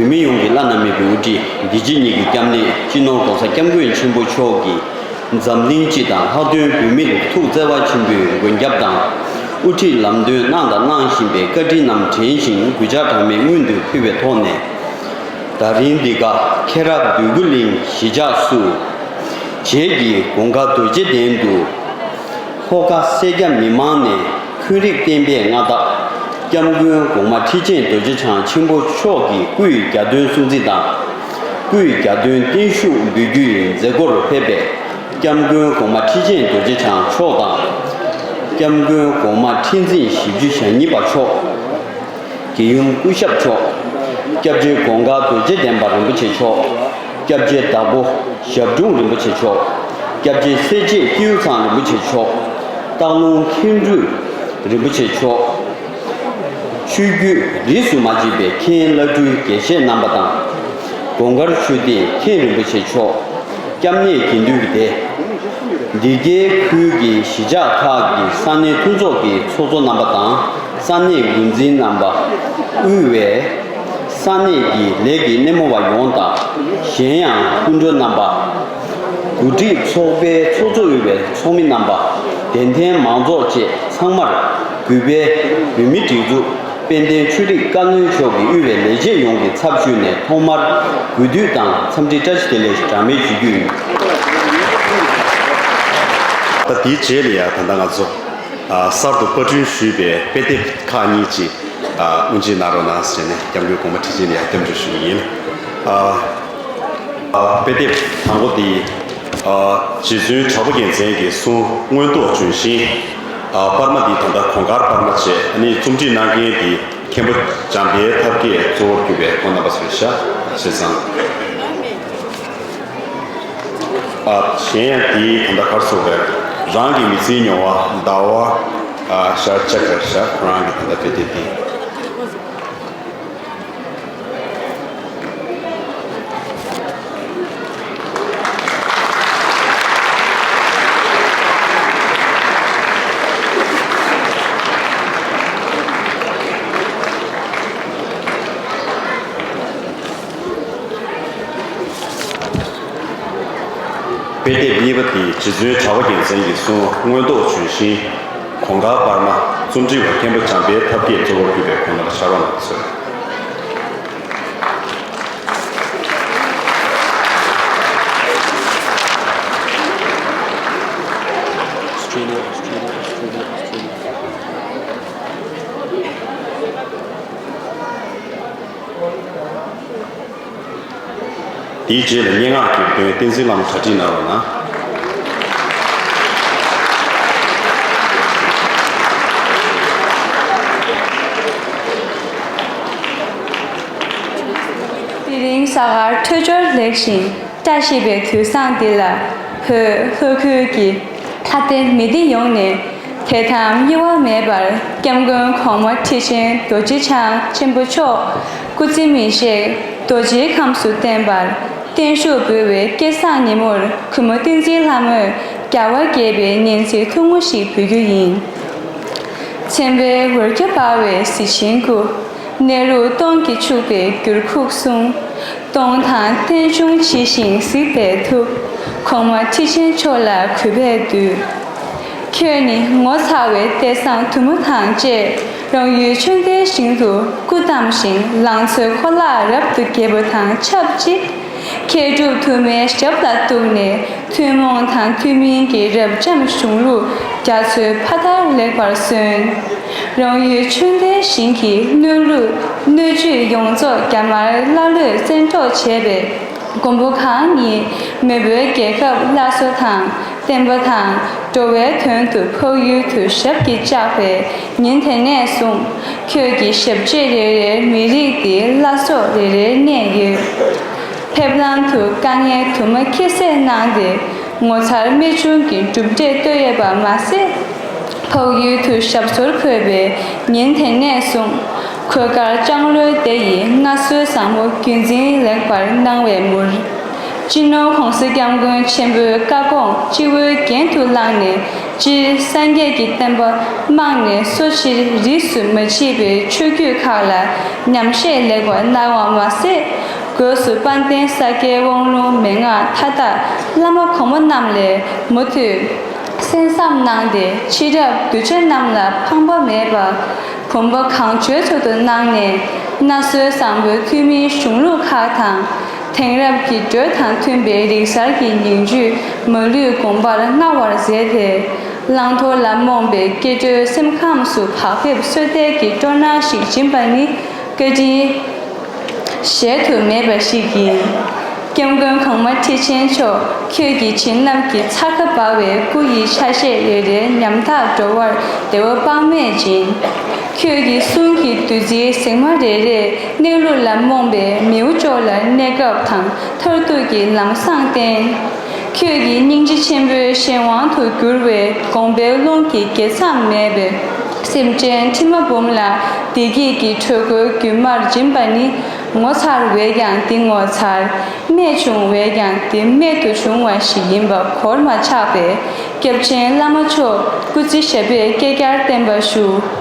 མི་ཡོངས་ཀྱི་བླ་ན་མེད་པའི་དབུ་ཁྲིད་འདི་ཕྱི་གཉིས་ཀྱི་སྐྱབས་གནས་སྤྱི་ནོར་༸གོང་ས་༸སྐྱབས་མགོན་ཆེན་པོ་མཆོག་གིས་འཛམ་གླིང་སྤྱི་དང་ལྷག་དོན་བོད་མི་ལ་ཐུགས་བརྩེ་བ་ཆེན་པོས་མགོན་སྐྱབས་དང་དབུ་ཁྲིད་ལམ་སྟོན་གནང་དང་གནང་བཞིན་པའི་བཀའ་དྲིན་རྣམས་དྲན་ཞིང་གུས་ཕྱག་གྲངས་མེད་སྔོན་དུ་ཕུལ་བའི་ཐོག་ནས། ད་རིང་འདི་ག་ཁེ་རག་འདོད་རྒུ་གླིང་གཞིས་ཆགས་སུ། རྗེ་ཡི་དགོངས་དཀར་རྡོ་རྗེ་གདན་དུ། ལྷོ་ཁ་སེར་སྐྱ་མི་མང་ནས་འཁོན་རིགས་བསྟན་པའི་མངའ་བདག་སྐྱབས་མགོན་གོང་མ་ཁྲི་ཆེན་རྡོ་རྗེ་འཆང་ཆེན་པོ་མཆོག་གི་སྐུའི་གྱ་སྟོན་སྲུང་བརྩི་དང་། སྐུའི་གྱ་སྟོན་བརྟན་བཞུགས་འབུལ་རྒྱུའི་མཛད་སྒོར་ཕེབས་པའི་སྐྱབས་མགོན་གོང་མ་ཁྲི་ཆེན་རྡོ་རྗེ་འཆང་མཆོག་དང་། སྐྱབས་མགོན་གོང་མ་ཁྲི་འཛིན་བཞི་བཅུ་ཞེ་གཉིས་པ་མཆོག། རྒྱལ་ཡུམ་སྐུ་ཞབས་མཆོག། སྐྱབས་རྗེ་གོང་དཀར་རྡོ་རྗེ་གདན་པ་རིན་པོ་ཆེ་མཆོག། སྐྱབས་རྗེ་བདག་པོ་ཞབས་དྲུང་རིན་པོ་ཆེ་མཆོག། སྐྱབས་རྗེ་སེར་བྱེས་སྐྱེས་བུ་ཚང་རིན་པོ་ཆེ་མཆོག། སྟག་ལུང་མཁན་སྤྲུལ་རིན་པོ་ཆེ་མཆོག། ཆོས་བརྒྱུད་རིས་སུ་མ་ཆད་པའི་མཁན་བླ་སྤྲུལ་དགེ་བཤེས་རྣམ་པ་དང་། དགོངས་དཀར་ཆོས་སྡེའི་མཁན་རིན་པོ་ཆེ་མཆོག། སྐྱབས་གནས་དགེ་འདུན་གྱི་སྡེ། འདི་གའི་ཁུལ་གྱི་གཞིས་ཆགས་ཁག་གི་ས་གནས་མཐུན་ཚོགས་ཀྱི་ཚོགས་གཙོ་རྣམ་པ་དང་ས་གནས་འགོ་འཛིན་རྣམ་པ། དབུས་པའི་ས་གནས་ཀྱི་ལས་ཀྱི་སྣེ་མོ་བ་ཡོངས་དང་། གཞན་ཡང་སྐུ་མགྲོན་རྣམ་པ། འགོ་ཁྲིད་ཚོགས་པའི་ཚོགས་གཙོ་དབུས་པའི་ཚོགས་མི་རྣམ་པ། དད་ལྡན་མང་ཚོགས་བཅས་ཚང་མར་གུས་པས་བོད་མིའི་སྒྲིག་འཛུགས་དཔལ་ལྡན་ཆོས་རིག་བཀའ་བློན་མཆོག་གིས་དབུས་པའི་ལས་བྱེད་ཡོངས་ཀྱི་ཚབ་ཞུས་ནས་ཐོག་མར་གུས་འདུད་དང་འཚམས་འདྲི་བཀྲ་ཤིས་བདེ་ལེགས་གྲངས་མེད་ཞུ་རྒྱུ་ཡིན། ད་དེའི་རྗེས་ལ་ཡང་ད་ལྟ་ང་ཚོ་ཨ་གསར་དུ་པར་སྐྲུན་ཞུས་པའི་དཔེ་དེབ་ཁག་གཉིས་ཅིག་ཨ་དབུ་འབྱེད་གནང་རོགས་གནང་ཟེར་ནས་སྐྱབས་མགོན་གོང་མ་ཁྲི་ཆེན་ལ་ཡང་སྐྱབས་འཇུག་ཞུ་གི་ཡིན། ཨ། ཨ། དཔེ་དེབ་དང་པོ་དེ། ཨ། རྗེ་བཙུན་གྲགས་པ་རྒྱལ་མཚན་གྱི་གསུང་མངོན་རྟོགས་ལྗོན་ཤིང་། ཨ། པར་མ་འདི་ད་ལྟ་གོང་དཀར་པར་མ་བྱས་ཨ་ནི་རྩོམ་སྒྲིག་གནང་མཁན་དེ་མཁན་པོ་འཇམ་དཔལ་ཐབས་མཁས་གཙོ་བོར་གྱུར་པའི་ཁོང་རྣམ་པ་ཚོ་རེད་ཤག་བྱས་ཙང་། ཨ། གཞན་ཡང་དེའི་ད་ལྟ་གར་སོང་བའི་རང་གི་མི་ཚེའི་མྱོང་བ་ཟླ་བ། ཨ། ཤར་ལྕགས་གར་ཤག་ཁོ་རང་གི་ད་ལྟ་དཔེ་དེབ་དེ། དཔེ་དེབ་གཉིས་པ་དེ་རྗེ་བཙུན་གྲགས་པ་རྒྱལ་མཚན་གྱི་གསུང་མངོན་རྟོགས་ལྗོན་ཤིང་། གོང་དཀར་པར་མ། རྩོམ་སྒྲིག་པ་མཁན་པོ་འཇམ་དཔལ་ཐབས་མཁས་གཙོ་བོར་གྱུར་པའི་ཁོང་རྣམ་པ་ཤར་བ་ནང་ཚོས། དེའི་རྗེས་ལ་སྙན་ངག་གི་དོན་བསྟན་འཛིན་བླ་མ་གྲ་སྒྲིག་གནང་རོགས་གནང་། དེ་རིང་གཟའ་སྐར་འཕྲོད་སྦྱོར་ལེགས་ཤིང་བཀྲ་ཤིས་པའི་དུས་བཟང་འདི་ལ་བོད་ལྷོ་ཁུལ་གྱི་ལྷ་སྡེ་མི་སྡེ་ཡོངས་ནས་དད་དམ་གཡེལ་བ་མེད་པར་སྐྱབས་མགོན་གོང་མ་ཁྲི་ཆེན་རྡོ་རྗེ་འཆང་ཆེན་པོ་མཆོག་སྐུ་ཚེ་མི་ཤིགས་རྡོ་རྗེའི་ཁམས་སུ་བརྟན་པར་བརྟན་བཞུགས་འབུལ་བའི་སྐལ་བཟང་ཉིན་མོར་གུས་མོ་བསྟན་འཛིན་ལྷ་མོས་རྒྱལ་བ་དགྱེས་པའི་ཉིན་མཚན་ཐུང་ངུ་ཞིག་འབུལ་རྒྱུ་ཡིན། མཚན་དཔེའི་འོད་རྒྱ་འབར་བའི་གཟི་བྱིན་སྐུ། གནས་ལུགས་སྟོང་གིས་ཕྱུག་པའི་འགྱུར་ཁུག་གསུང་། སྟོང་དང་རྟེན་འབྱུང་ཇི་བཞིན་གཟིགས་པའི་ཐུགས། གོང་མ་ཁྲི་ཆེན་མཆོག་ལ་གུས་པས་འདུད། ཁྱོད་ནི་ངོ་མཚར་བའི་ལྟས་བཟང་དུ་མ་དང་བཅས། རང་ཡུལ་ཆོས་སྡེའི་ཞིང་དུ་སྐུ་བལྟམས་ཤིང་། ལང་ཚོའི་འཁོར་ལག་རབ་ཏུ་རྒྱས་པ་དང་ཆབས་ཅིག། མཁས་གྲུབ་དུ་མའི་ཞབས་ལ་གཏུགས་ནས། ཐུན་མོང་དང་ཐུན་མིན་གྱི་རབ་འབྱམས་གཞུང་ལུགས་རྒྱ་མཚོའི་ཕ་མཐར་ལེགས་པར་སོན། རང་ཡུལ་ཆོས་སྡེའི་ཞིང་གི་སྣོད་ལུད་སྣོད་བཅུད་ཡོངས་རྫོགས་རྒྱ་དམར་ཀླ་ཀློས་བཙན་འཕྲོག་བྱས་པའི་མགོན་པོ་གང་ཉིད་མེས་པོའི་རྒྱལ་ཁབ་སླར་གསོ་དང་བརྟན་པ་དང་འགྲོ་བའི་དོན་དུ་འཕགས་ཡུལ་དུ་ཞབས་ཀྱིས་བཅགས་པའི་ཉིན་དེ་ནས་བཟུང་ཁྱོད་ཀྱི་ཞབས་རྗེས་རེ་རེར་མི་རིགས་འདིའི་བླ་སྲོག་རེ་རེར་གནས་ཡོད། ཕེབས་ལམ་དུ་དཀའ་ངལ་དུ་མ་ཁྱད་བསད་གནང་སྟེ། ངོ་མཚར་རྨད་བྱུང་གི་གྲུབ་འབྲས་བཏོད་ཡོད་པ་མ་ཟད། འཕགས་ཡུལ་དུ་ཞབས་སོར་འཁོད་པའི་ཉིན་དེ་ནས་བཟུང་། གོས་དཀར་ལྕང་ལོའི་སྡེ་ཡི་མངའ་གསོལ་བཟང་པོ་རྒྱུན་འཛིན་ལེགས་པར་གནང་བའི་མུར། སྤྱི་ནོར་༸གོང་ས་༸སྐྱབས་མགོན་ཆེན་པོའི་བཀའ་དགོངས་སྤྱི་བོའི་རྒྱན་དུ་བླངས་ནས། སྤྱིར་སངས་རྒྱས་ཀྱི་བསྟན་པ་རྨང་ནས་གསོ་ཕྱིར་རིས་སུ་མ་མཆིས་པའི་ཆོས་བརྒྱུད་ཁག་ལ་ཉམས་བཞེས་ལེགས་པར་གནང་བ་མ་ཟད། སྒོས་སུ་དཔལ་ལྡན་ས་སྐྱའི་དབང་ལུང་མན་ངག་མཐའ་དག་བླ་མ་གོང་མ་རྣམས་ལས་མུ་མཐུད་གསན་བསམ་གནང་སྟེ། ཕྱི་རབས་གདུལ་བྱ་རྣམས་ལ་ཕངས་པ་མེད་པར་བུམ་པ་གང་བྱོའི་ཚུལ་དུ་གནང་ནས། མངའ་གསོལ་བཟང་པོའི་ཐོན་མིའི་གཞུང་ལུགས་ཁག་དང་། དེང་རབས་ཀྱི་འགྲོས་དང་མཐུན་པའི་རིག་གསར་གྱི་ཉིང་བཅུད་མ་ལུས་དགོངས་པར་མངའ་བར་མཛད་དེ། བླང་དོར་ལ་རྨོངས་པའི་སྐྱེ་འགྲོའི་སེམས་ཁམས་སུ་བག་ཕེབས་གསོལ་འདེབས་ཀྱི་སྤྲོ་སྣང་ཞིག་སྦྱིན་པ་ནི་བཀའ་དྲིན་གཞལ་དུ་མེད་པ་ཞིག་ཡིན། སྐྱབས་མགོན་གོང་མ་ཁྲི་ཆེན་མཆོག་ཁྱོད་ཀྱི་བྱིན་རླབས་ཀྱི་ཚ་ཁ་འབར་བའི་སྐུ་ཡི་ཆ་ཤས་རེ་རེ་ཉམ་ཐག་འགྲོ་བར་བདེ་བ་དཔག་མེད་སྦྱིན། ཁྱོད་ཀྱི་གསུང་གི་བདུད་རྩིའི་ཟེགས་མ་རེ་རེས་གནས་ལུགས་ལ་རྨོངས་པའི་མིའུ་ཅོག་ལ་གནས་སྐབས་དང་མཐར་ཐུག་གི་ལམ་བཟང་བསྟན། ཁྱོད་ཀྱི་སྙིང་རྗེ་ཆེན་པོའི་གཞན་དབང་དུ་གྱུར་བའི་དགོངས་པའི་ཀློང་གི་རྒྱལ་མཚམས་མེད་པའི་སེམས་ཅན་ཁྲི་མ་འབུམ་ལ་བདེ་སྐྱིད་ཀྱི་དྲོད་ཁོལ་རྒྱུན་མར་སྦྱིན་པ་ནི། ངོ་མཚར་བས་ཀྱང་འདི་ངོ་མཚར། རྨད་བྱུང་བས་ཀྱང་འདི་རྨད་དུ་བྱུང་བ་ཞིག་ཡིན་པ་གོར་མ་ཆག་པས། སྐྱབས་ཆེན་བླ་མ་མཆོག་སྐུ་ཚེ་ཞབས་པད་བསྐལ་བརྒྱར་བརྟན་པར་ཞུ།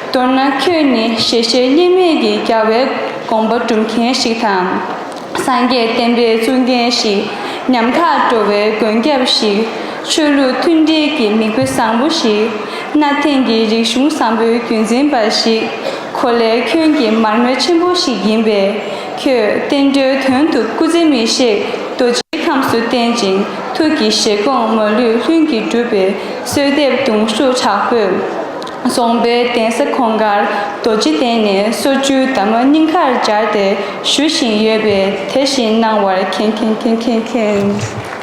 མདོར་ན་ཁྱོད་ནི་ཞེ་ཤེས་གཉིས་མེད་ཀྱི་རྒྱལ་བའི་དགོངས་པ་སྒྲུབ་མཁན་ཞིག་དང་། སངས་རྒྱས་བསྟན་པའི་གཙུག་རྒྱན་ཞིག་ཉམ་ཐག་འགྲོ་བའི་མགོན་སྐྱབས་ཤིག་ཆོས་ལུགས་མཐུན་སྒྲིལ་གྱི་མིག་དཔེ་བཟང་པོ་ཞིག་གནའ་དེང་གི་རིག་གཞུང་བཟང་པོའི་རྒྱུན་འཛིན་པ་ཞིག་གོ་ལའི་ཁྱོན་གྱི་མར་མེ་ཆེན་པོ་ཞིག་ཡིན་པས། ཁྱོད་བསྟན་འགྲོའི་དོན་དུ་སྐུ་ཚེ་མི་གཤེགས་རྡོ་རྗེའི་ཁམས་སུ་བརྟན་ཅིང་། ཐུགས་ཀྱི་བཞེད་དགོངས་མ་ལུས་ལྷུན་གྱིས་གྲུབ་པའི་གསོལ་འདེབས་གདུང་ཤུགས་དྲག་པོས། རྫོང་དཔོན་གདན་ས་གོང་དཀར་རྡོ་རྗེ་གདན་ནས་སོར་བཅུའི་འདབ་མ་སྙིང་ཁར་སྦྱར་ཏེ་ཞུ་བཞིན་ཡོད་པས། དེ་བཞིན་གནང་བར་མཁྱེན་མཁྱེན་མཁྱེན་མཁྱེན།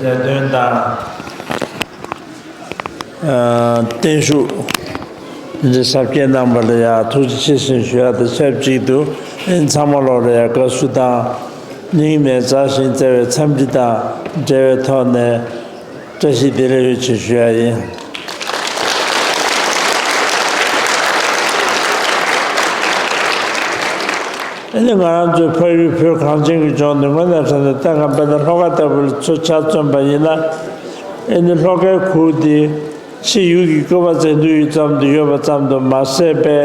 མཛད་དོན་དང་། ཨ། བརྟན་བཞུགས་འདི་འདྲ་ཞབས་སྐྱེལ་གནང་བ་ལ་ཡང་ཐུགས་རྗེ་ཆེ་ཞུ་ཡ་དང་ཆབས་ཅིག་ཏུ། ཨེ། ཚང་མ་ལོག་ལ་ཡང་དགའ་བསུ་དང་། སྙིང་ནས་མཛའ་ཞིང་བརྩེ་བའི་འཚམས་འདྲི་དང་འབྲེལ་བའི་ཐོག་ནས་བཀྲ་ཤིས་བདེ་ལེགས་ཡོད་ཅེས་ཞུ་ཡ་ཡིན། ཨ་ནི་ང་རང་ཚོའི་ཕ་ཡུལ་བོད་གངས་ཅན་གྱི་ལྗོངས་འདི་དངོས་གནས་དྲང་གནས་ལྟ་ག་དཔེར་ན་ལྷོ་ཁ་ལྟ་བུ་ལ་ཚུར་ཆ་མཚོན་པ་ཡིན་ན། ཨ་ནི་ལྷོ་ཁའི་ཁུལ་འདི་ཕྱི་ཡུལ་གྱི་བཀོད་པ་མཛེས་སྡུག་ཡུལ་ཙམ་དུ་ཡོད་པ་ཙམ་དུ་མ་ཟད་པའི་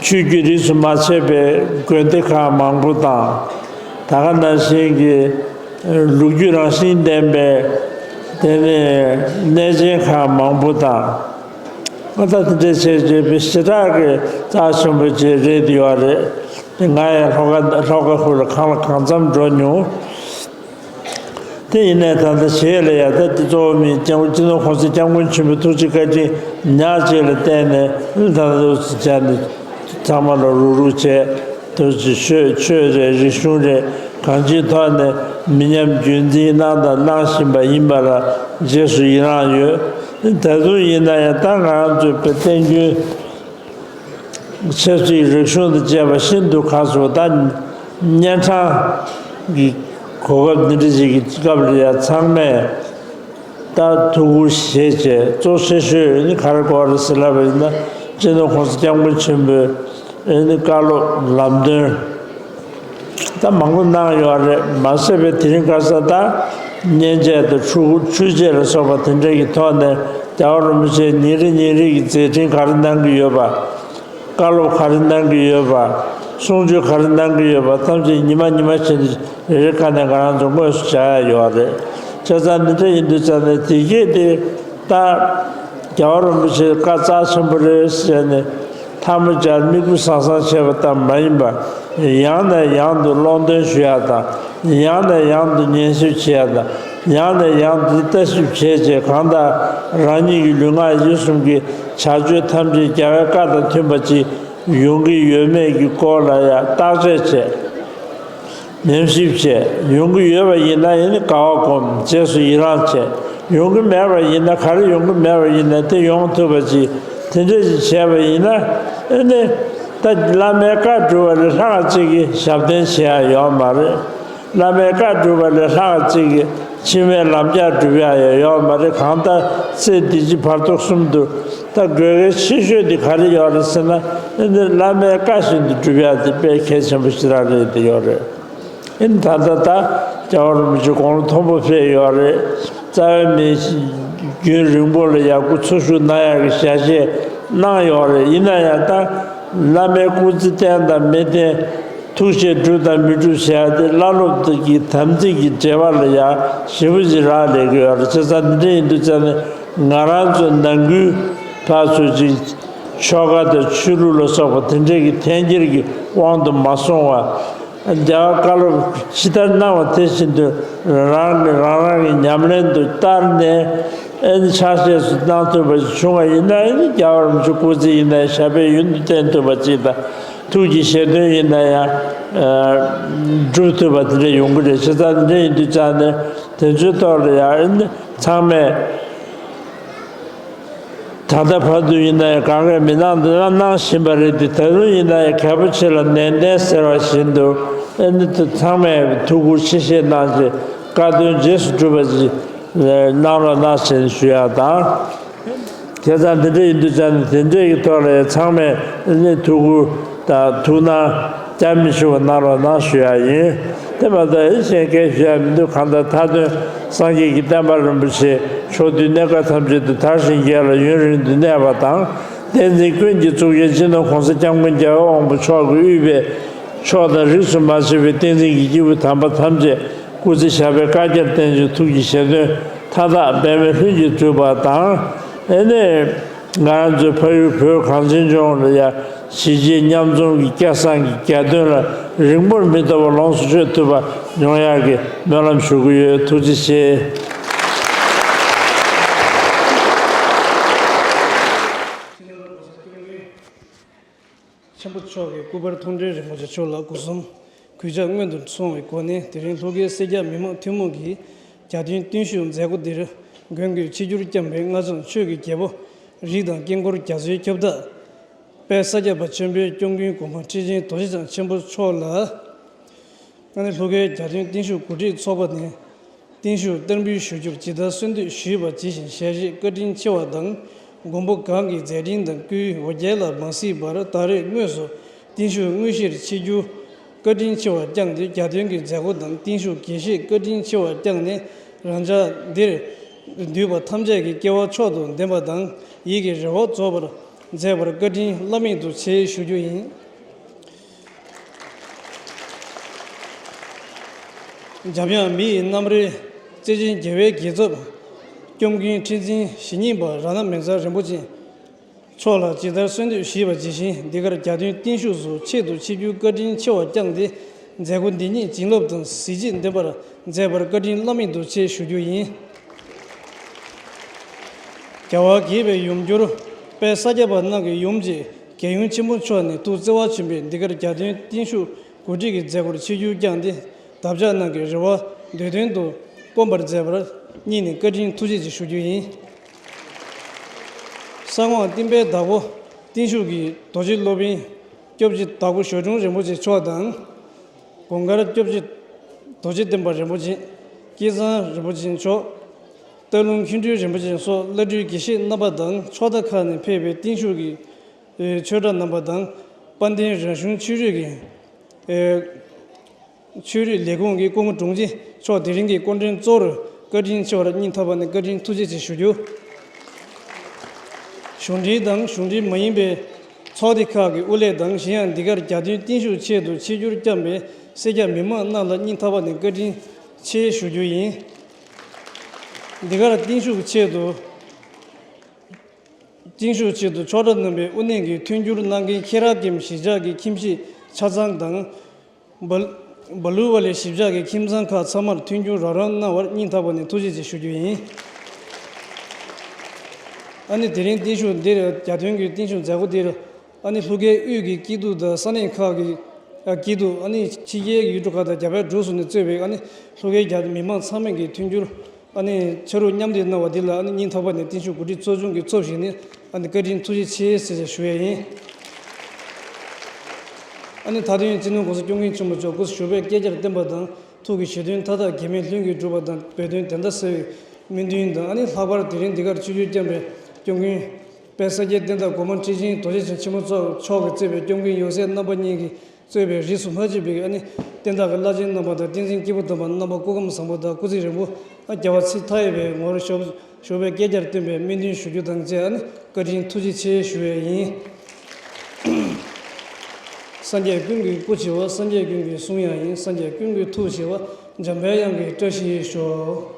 ཆོས་བརྒྱུད་རིས་སུ་མ་ཆད་པའི་དགོན་སྡེ་ཁག་མང་པོ་དང་། ད་ག་ནང་བཞིན་གྱི་ལོ་རྒྱུས་རང་བཞིན་ལྡན་པའི་དེ་ནས་གནས་ཆེན་ཁག་མང་པོ་དང་། ཨ། ད་དེ་འདྲའི་བྱས་བྱས་པའི་ཞེ་དྲག་གི་རྩ་ཆེན་པོ་ཅིག་རེད་ཡོད་རེད། དེ་ང་ཡང་ལྷོ་ཁ་ལྷོ་ཁ་ཁུལ་ལ་གང་ལ་གང་འཚམ་འགྲོ་མྱོང་། དེ་ཡིན་ནའི་ད་ལྟ་བྱེས་ལ་ཡ་ད་དེ་གཙོ་བོ་མི་སྐྱབས་མགོན་སྤྱི་ནོར་གོང་ས་སྐྱབས་མགོན་ཆེན་པོའི་ཐུགས་རྗེ་བཀའ་དྲིན་ཉག་གཅིག་ལ་བརྟེན་ནས་ད་ལྟ་བྱས་ནས་ཚང་མ་ལ་རུག་རུག་བྱས། དུ་ཅི་ཆོས་ཆོས་རེད། རིག་གཞུང་རེད། གང་ཅིའི་ཐོག་ནས་མི་ཉམས་རྒྱུན་འཛིན་གནང་དང་གནང་བཞིན་པ་ཡིན་པ་ལ་རྗེས་སུ་ཡི་རང་ཡོད། ད་དུང་ཡིན་ན་ཡང་ད་ང་རང་ཚོའི་བོད་བསྟན་རྒྱུན་ཆབ་སྲིད་རིག་གཞུང་དང་བཅས་པ་ཤིན་ཏུ་ཁག་ཚུགས། ད་གཉན་འཕྲང་གི་གོ་སྐབས་འདི་འདྲ་ཞིག་གི་སྐབས་ལ་ཡང་ཚང་མས་ད་ཐུགས་ཁུར་བཞེས་བྱས། གཙོ་ཆེ་ཤོས་ནི་ག་རེ་དགོས་རེད་ཟེར་ལབ་པ་ཡིན་ན། སྤྱི་ནོར་༸གོང་ས་༸སྐྱབས་མགོན་ཆེན་པོའི་ཨེ་ནི་བཀའ་སློབ་ལམ་སྟོན་ད་མང་པོ་གནང་ཡོད་རེད། མ་ཟད་པའི་དེ་རིང་ཁ་སང་ད་གཉན་ཆས་དང་འཕྲུལ་འཕྲུལ་ཆས་ལ་སོགས་པ་དེ་འདྲ་གི་ཐོག་ནས་རྒྱལ་བ་རིན་པོ་ཆེ་ཉིན་རེ་ཉིན་རེ་གི་མཛད་འཕྲིན་ག་རེ་གནང་གི་ཡོད་པ། བཀའ་སློབ་ག་རེ་གནང་གི་ཡོད་པ། གསུང་ཆོས་ག་རེ་གནང་གི་ཡོད་པ་ཐམས་ཅད་ཉི་མ་ཉི་མ་བྱས་ནས་རེ་རེ་ཁ་ནས་ང་རང་ཚོ་དངོས་སུ་བྱ་ཡ་ཡོད་རེད། བྱས་ཙང་འདི་འདྲ་ཡིན་དུས་ཙང་ནས་དེ་གས་དེ་ད་རྒྱལ་བ་རིན་པོ་ཆེའི་བཀའ་རྩ་ཆེན་པོ་རེད་ཟེར་ནས་ཐལ་མོ་སྦྱར་མིག་ཆུ་ཟང་ཟང་བྱས་པ་ཙམ་མ་ཡིན་པ། ཡང་ནས་ཡང་དུ་ཀློང་འདོན་ཞུ་ཡ་དང་། ཡང་ནས་ཡང་དུ་ཉན་ཞིབ་བྱེད་ཡ་དང་། ཡང་ནས་ཡང་དུ་ལྟ་ཞིབ་བྱས་རྗེས་གང་ལྟར་རང་ཉིད་ཀྱི་ལུས་ངག་ཡིད་གསུམ་གྱི་བྱ་སྤྱོད་ཐམས་ཅད་རྒྱལ་བའི་བཀའ་དང་མཐུན་པ་ཅིག་ཡོང་གི་ཡོད་མེད་ཀྱི་སྐོར་ལ་ཡང་བརྟག་དཔྱད་བྱས། ཉམས་ཞིབ་བྱས། ཡོང་གི་ཡོད་པ་ཡིན་ན་ཡང་ནི་དགའ་བ་སྒོམ། རྗེས་སུ་ཡི་རང་བྱས། ཡོང་གི་མེད་པ་ཡིན་ན། ག་རེ་ཡོང་གི་མེད་པ་ཡིན་ན་དེ་ཡོང་ཐུབ་པ་ཅིག་དེ་འདྲ་ཞིག་བྱས་པ་ཡིན་ན། ཨེ་ནི་ད་བླ་མའི་བཀའ་སྒྲུབ་པ་ལས་ལྷག་ཅིག་གི་ཞབས་བརྟན་བྱེད་ཡ་ཡོད་མ་རེད། བླ་མའི་བཀའ་སྒྲུབ་པ་ལས་ལྷག་ཅིག་གི་འཆི་མེད་ལམ་རྒྱགས་སྒྲུབ་ཡ་ཡང་ཡོད་མ་རེད། གང་ལྟར་ཚེ་འདི་ཕྱི་བར་དོ་གསུམ་དུ་ད་དགོས་གལ་ཆེ་ཤོས་དེ་ག་རེ་ཡོད་རེད་ཟེར་ན། ཨེ་ནི་བླ་མའི་བཀའ་བཞིན་དུ་སྒྲུབ་ཡ་དེ་དཔེ་གལ་ཆེན་པོ་ཞེ་དྲག་རེད་དེ་ཡོད་རེད། ཨེ་ནི་ད་ལྟ་ད་རྒྱལ་བ་རིན་པོ་ཆེ་དགུང་ལོ་མཐོན་པོ་ཕེབས་ཡོད་རེད། རྩ་བའི་མི་རྒྱུན་རིང་པོ་ལ་ཡར་སྐུ་འཚོ་བཞུགས་གནང་ཡག་གི་ཞལ་བཞེས་གནང་ཡོད་རེད། ཡིན་ན་ཡང་ད་བླ་མའི་སྐུ་ཚེ་བརྟན་དང་མི་བརྟན། ཐུགས་བཞེད་སྒྲུབ་དང་མི་སྒྲུབ་བྱས་ཏེ་བླ་སློབ་ཀྱི་དམ་ཚིག་གི་འབྲེལ་བ་ལ་ཡང་ཞེ་པོ་ཅིག་རག་ལས་ཀྱི་ཡོད་རེད། བྱས་ཙང་འདི་འདྲ་ཡིན་དུས་ཙང་ནས་ང་རང་ཚོ་ནང་ཁུལ་ཕར་ཚུར་ཅིག་ཆོལ་ཁ་དང་ཆོས་ལུགས་ལ་སོགས་པ་དེ་འདྲ་གི་འཐེན་འཁྱེར་གྱི་དབང་དུ་མ་སོང་བ། རྒྱལ་བ་བཀའ་སློབ་ཇི་ལྟར་གནང་བ་དེ་བཞིན་དུ་རང་རང་གི་རང་རང་གི་ཉམས་ལེན་དུ་བསྟར་ནས། ཨེ་ནི་ཕྱག་བཞེས་སུ་གནང་ཐུབ་པ་ཞིག་བྱུང་བ་ཡིན་ན། ཨེ་ནི་རྒྱལ་བ་རིན་པོ་ཆེ་སྐུ་ཚེ་ཡིན་ན་ཞབས་པད་ཡུན་དུ་བརྟན་ཐུབ་པ་ཅིག་དང་། ཐུགས་ཀྱི་བཞེད་དོན་ཡིན་ན་ཡང་སྒྲུབ་ཐུབ་པ་དེ་འདྲ་ཡོང་གི་རེད། བྱས་ཙང་དེ་འདྲ་ཡིན་དུས་ཙང་ནས་དེ་ཚོའི་ཐོག་ལ་ཡང་ཨེ་ནི་ཚང་མས་ད་ལྟ་བར་དུ་ཡིན་ན་ཡང་གང་གས་མི་གནང་འདི་གནང་གནང་བཞིན་པ་རེད་དེ། ད་དུང་ཡིན་ན་ཡང་གལ་པོ་ཆེ་ལ་ནན་ཏན་ཟེར་བ་བཞིན་དུ་ཨེ་ནི་ཚང་མས་ཐུགས་ཁུར་ཆེ་བཞེས་གནང་རྗེས་བཀའ་དོན་རྗེས་སུ་སྒྲུབ་པ་ཅིག་གནང་རོགས་གནང་ཞེས་ཞུ་ཡ་དང་། བྱས་ཙང་འདི་འདྲ་ཡིན་དུས་ཙང་ནས་དེ་འདྲ་གི་ཐོག་ལ་ཡང་ཚང་མས་ནི་ཐུགས་ཁུར་དང་ཐུགས་སྣང་བསྐྱར་མི་ཞུ་བ་གནང་རོགས་གནང་ཞུ་ཡ་ཡིན། དེ་མ་གཏོགས་ཨེ་གཞན་སྐད་ཞུ་ཡ་མི་འདུག་གང་ལྟར་མཐའ་དོན་སངས་རྒྱས་ཀྱི་བསྟན་པ་རིན་པོ་ཆེ་ཕྱོགས་དུས་གནས་སྐབས་ཐམས་ཅད་དུ་དར་ཞིང་རྒྱས་ལ་ཡུན་རིང་དུ་གནས་པ་དང་། བསྟན་འཛིན་ཀུན་གྱི་གཙུག་རྒྱན་སྤྱི་ནོར་༸གོང་ས་༸སྐྱབས་མགོན་རྒྱལ་བ་དབང་པོ་མཆོག་གིས་དབུས་པའི་ཕྱོགས་དང་རིས་སུ་མ་ཆད་པའི་བསྟན་འཛིན་གྱི་སྐྱེས་བུ་དམ་པ་ཐམས་ཅད་སྐུ་ཚེ་ཞབས་པད་བསྐལ་བརྒྱར་བརྟན་ཅིང་ཐུགས་ཀྱི་བཞེད་དོན་མཐའ་དག་འབད་མེད་ལྷུན་གྱིས་གྲུབ་པ་དང་། ཨེ་ནས་ང་རང་ཚོའི་ཕ་ཡུལ་བོད་གངས་ཅན་ལྗོངས་ལ་ཡང་གཞིས་བྱེས་མཉམ་འཛོམས་ཀྱི་སྐལ་བཟང་གི་རྒྱལ་དོན་ལ་རིང་པོར་མི་ཐོགས་པར་ལོངས་སུ་སྤྱོད་ཐུབ་པ་ཡོང་ཡག་གི་སྨོན་ལམ་ཞུ་གི་ཡོད། ཐུགས་རྗེ་ཆེ། ཆེན་པོ་མཆོག་གི་སྐུ་པར་མཐོང་གྲོལ་རིན་པོ་ཆེ་མཆོག་ལ་སྒོ་གསུམ་གུས་ཕྱག་སྔོན་དུ་སོང་བའི་སྒོ་ནས། དེ་རིང་ལྷོ་ཁའི་སེར་སྐྱ་མི་མང་ཐུན་མོང་གིས་རྒྱ་སྟོན་བརྟན་བཞུགས་མཛད་སྒོ་འདིར་མགོན་གྱིས་ཆིབས་བསྒྱུར་བསྐྱངས་པའི་སྔགས་འཆང་ཆོས་ཀྱི་རྒྱལ་པོ་རིགས་དང་དཀྱིལ་འཁོར་རྒྱ་མཚོའི་ཁྱབ་བདག་དཔལ་ས་སྐྱ་པ་ཆེན་པོའི་སྐྱབས་མགོན་གོང་མ་ཁྲི་ཆེན་རྡོ་རྗེ་འཆང་ཆེན་པོ་མཆོག་ལ། ཨ་ནི་ལྷོ་ཁའི་རྒྱ་སྟོན་བརྟན་བཞུགས་གོ་སྒྲིག་ཚོགས་པ་ནས་བརྟན་བཞུགས་བསྟར་འབུལ་ཞུ་རྒྱུར་ཇི་ལྟར་གསོལ་འདེབས་ཞུས་པ་ཇི་བཞིན་ཞལ་བཞེས་བཀའ་དྲིན་ཆེ་བ་དང་། མགོན་པོ་གང་གི་མཛད་འཕྲིན་དང་སྐུའི་འོ་བརྒྱལ་ལ་མ་གཟིགས་པར་ད་རེས་དངོས་སུ་བརྟན་བཞུགས་དངོས་གཞིར་ཆིབས་བསྒྱུར་བཀའ་དྲིན་ཆེ་བ་བསྐྱངས་ཏེ། རྒྱ་སྟོན་གྱི་མཛད་སྒོ་དང་བརྟན་བཞུགས་དགེ་བཤེས་བཀའ་དྲིན་ཆེ་བ་བསྐྱངས་ནས། རང་ཅག་འདིར་འདུས་པ་ཐམས་ཅད་ཀྱི་སྐལ་བ་མཆོག་ཏུ་ལྡན་པ་དང་ཡིད་ཀྱི་རེ་བ་རྫོགས་པར་མཛད་པར་བཀའ་དྲིན་བླ་མེད་དུ་ཆེ་ཞུ་རྒྱུ་ཡིན། འཇམ་དབྱངས་མི་ཡི་རྣམ་རོལ་བརྩེ་ཆེན་རྒྱལ་བའི་རྒྱལ་ཚབ། སྐྱབས་མགོན་ཁྲི་འཛིན་ཞེ་གཉིས་པ་རཏྣ་མེ་བཟང་རིན་པོ་ཆེ་མཆོག་ལ་ཇི་ལྟར་གསོལ་འདེབས་ཞུས་པ་ཇི་བཞིན་འདི་གར་རྒྱ་སྟོན་བརྟན་བཞུགས་སུ་ཆེད་དུ་ཆིབས་བསྒྱུར་བཀའ་དྲིན་ཆེ་བ་བསྐྱངས་ཏེ། མཛད་སྒོ་འདི་ཉིད་བྱིན་རླབས་དང་གཟི་བརྗིད་ལྡན་པར་མཛད་པར་བཀའ་དྲིན་བླ་མེད་དུ་ཆེ་ཞུ་རྒྱུ་ཡིན། རྒྱལ་བ་དགྱེས་པའི་ཡུམ་གྱུར་དཔལ་ས་སྐྱ་པ་རྣམས་ཀྱི་ཡུམ་གྱི་ རྒྱལ་ཡོངས་ཆེན་མོ་མཆོག་ནས་ཐུགས་བརྩེ་བ་ཆེན་པོས་འདི་གར་རྒྱལ་སྟོན་བརྟན་བཞུགས་གོ་སྒྲིག་གི་མཛད་སྒོར་ཆིབས་བསྒྱུར་བསྐྱངས་ཏེ་དམ་བཅའ་གནང་གི་རེ་བ་འདོད་དོན་དུ་བསྐོང་བར་མཛད་པར་སྙིང་ནས་བཀའ་དྲིན་ཐུགས་རྗེ་ཆེ་ཞུ་རྒྱུ་ཡིན། གསང་སྔགས་བསྟན་པའི་བདག་པོ་བརྟན་བཞུགས་ཀྱི་རྡོ་རྗེ་སློབ་དཔོན་སྐྱབས་རྗེ་དྭགས་པོ་ཞབས་དྲུང་རིན་པོ་ཆེ་མཆོག་དང་། དགོངས་དཀར་སྐྱབས་རྗེ་རྡོ་རྗེ་སྟོན་པ་རིན་པོ་ཆེ། སྐལ་བཟང་རིན་པོ་ཆེ་མཆོག་སྟག་ལུང་མཁན་སྤྲུལ་རིན་པོ་ཆེ་སོགས་བླ་སྤྲུལ་དགེ་བཤེས་རྣམ་པ་དང་ཕྱོགས་མཐའ་ཁག་ནས་ཕེབས་པའི་བརྟན་བཞུགས་ཀྱི་ཆོས་གྲྭ་རྣམ་པ་དང་། དཔལ་ལྡན་རང་གཞུང་ཆོས་རིག་གི་ཆོས་རིག་ལས་ཁུངས་ཀྱི་སྐུ་ངོ་དྲུང་ཆེ་མཆོག་དེ་རིང་གི་སྐུ་མགྲོན་གཙོ་བོར་བཀའ་དྲིན་ཆེ་བར་སྙིང་ཐག་པ་ནས་བཀའ་དྲིན་ཐུགས་རྗེ་ཆེ་ཞུ་རྒྱུ། གཞུང་འབྲེལ་དང་གཞུང་འབྲེལ་མ་ཡིན་པའི་ཚོགས་སྡེ་ཁག་གི་དབུ་ལས་དང་གཞན་ཡང་འདི་གར་རྒྱལ་སྟོན་བརྟན་བཞུགས་ཆེད་དུ་ཆིབས་བསྒྱུར་བསྐྱངས་པའི་སེར་སྐྱ་མི་མང་རྣམས་ལ་སྙིང་ཐག་པ་ནས་བཀའ་དྲིན་ཆེ་ཞུ་རྒྱུ་ཡིན། འདི་གར་བརྟན་བཞུགས་ཆེད་དུ། བརྟན་བཞུགས་ཆེད་དུ་ཆོས་གྲྭ་རྣམ་པའི་དབུ་གནས་ཀྱི་མཐུན་འགྱུར་གནང་མཁན་ཁེ་ར་ཀེམ་གཞིས་ཆགས་ཀྱི་ཁྱིམ་གཞིས་ཆ་ཚང་དང་། སྦ་སྦ་ལུ་ཝ་ལི་གཞིས་ཆགས་ཀྱི་ཁྱིམ་ཚང་ཁག་ཚང་མར་མཐུན་འགྱུར་རོགས་རམ་གནང་བར་སྙིང་ཐག་པ་ནས་ཐུགས་རྗེ་ཆེ་ཞུ་རྒྱུ་ཡིན། ཨ་ནི་དེ་རིང་བརྟན་བཞུགས་འདིར་རྒྱལ་སྟོན་གྱི་བརྟན་བཞུགས་མཛད་སྒོ་འདིར་ཨ་ནི་ལྷོ་ཁའི་དབུས་ཀྱི་སྐྱིད་སྡུག་དང་ས་གནས་ཁག་གི་སྐྱིད་སྡུག་ཨ་ནི་ཕྱི་རྒྱལ་གྱི་ཡུལ་གྲུ་ཁག་དང་རྒྱ་བལ་འབྲུག་གསུམ་ནས་གཙོས་པའི་ཨ་ནི་ལྷོ་ཁའི་རྒྱ་མི་མང་ཚང་མས་ཀྱི་མཐུན་འགྱུར། ཨ་ནི་ཕྱག་རོགས་མཉམ་འདེགས་གནང་བ་འདི་ལ་ཨ་ནི་སྙིང་ཐག་པ་ནས་བརྟན་བཞུགས་གོ་སྒྲིག་ཚོགས་ཆུང་གི་ཚབ་ཞུས་ནས་ཨ་ནི་བཀའ་དྲིན་ཐུགས་རྗེ་ཆེ་ཟེར་ཞུ་ཡ་ཡིན། ཨ་ནི་མཐའ་དོན་སྤྱི་ནོར་༸གོང་ས་༸སྐྱབས་མགོན་ཆེན་པོ་མཆོག་སྐུ་གཞོགས་པའི་བསྐལ་བརྒྱར་བརྟན་པ་དང་ཐུགས་ཀྱི་བཞེད་དོན་མཐའ་དག་གེགས་མེད་ལྷུན་གྱིས་འགྲུབ་པ་དང་འབད་བརྩོན་དོན་དང་གསལ་བའི་སྨོན་འདུན་དང་ཨ་ནི་ལྷག་པར་དེ་རིང་འདི་གར་ཆིབས་བསྒྱུར་བསྐྱངས་པའི་སྐྱབས་མགོན་དཔལ་ས་སྐྱའི་བསྟན་བདག་གོང་མ་ཁྲི་ཆེན་རྡོ་རྗེ་འཆང་ཆེན་མོ་མཆོག་གིས་གཙོས་པའི་སྐྱབས་མགོན་ཡབ་སྲས་རྣམ་པ་གཉིས་ཀྱིས། གཙོས་པའི་རིས་སུ་མ་ཆད་པའི་ཨ་ནི་བསྟན་བདག་གི་བླ་ཆེན་རྣམ་པ་དང་བསྟན་འཛིན་སྐྱེས་བུ་དམ་པ་རྣམ་པ་སྐུ་ཁམས་བཟང་པོ་དང་སྐུ་ཚེ་རིང་པོ་ཨ་རྒྱལ་བ་ཚེ་མཐའ་ཡས་པའི་ངོ་བོར་ཞབས་ཞུ་བའི་བསྐལ་བརྒྱར་བརྟན་པའི་སྨོན་འདུན་ཞུ་རྒྱུ་དང་བཅས་ཨ་ནི་བཀའ་དྲིན་ཐུགས་རྗེ་ཆེ་ཞུ་བས་ཡིན། སངས་རྒྱས་ཀུན་གྱི་སྐུ་ཆེ་བ་སངས་རྒྱས་ཀུན་གྱི་གསུང་དབྱངས་ཡིན། སངས་རྒྱས་ཀུན་གྱི་ཐུགས་ཆེ་བ་འཇམ་པའི་དབྱངས་ཀྱི་བཀྲ་ཤིས་ཤོག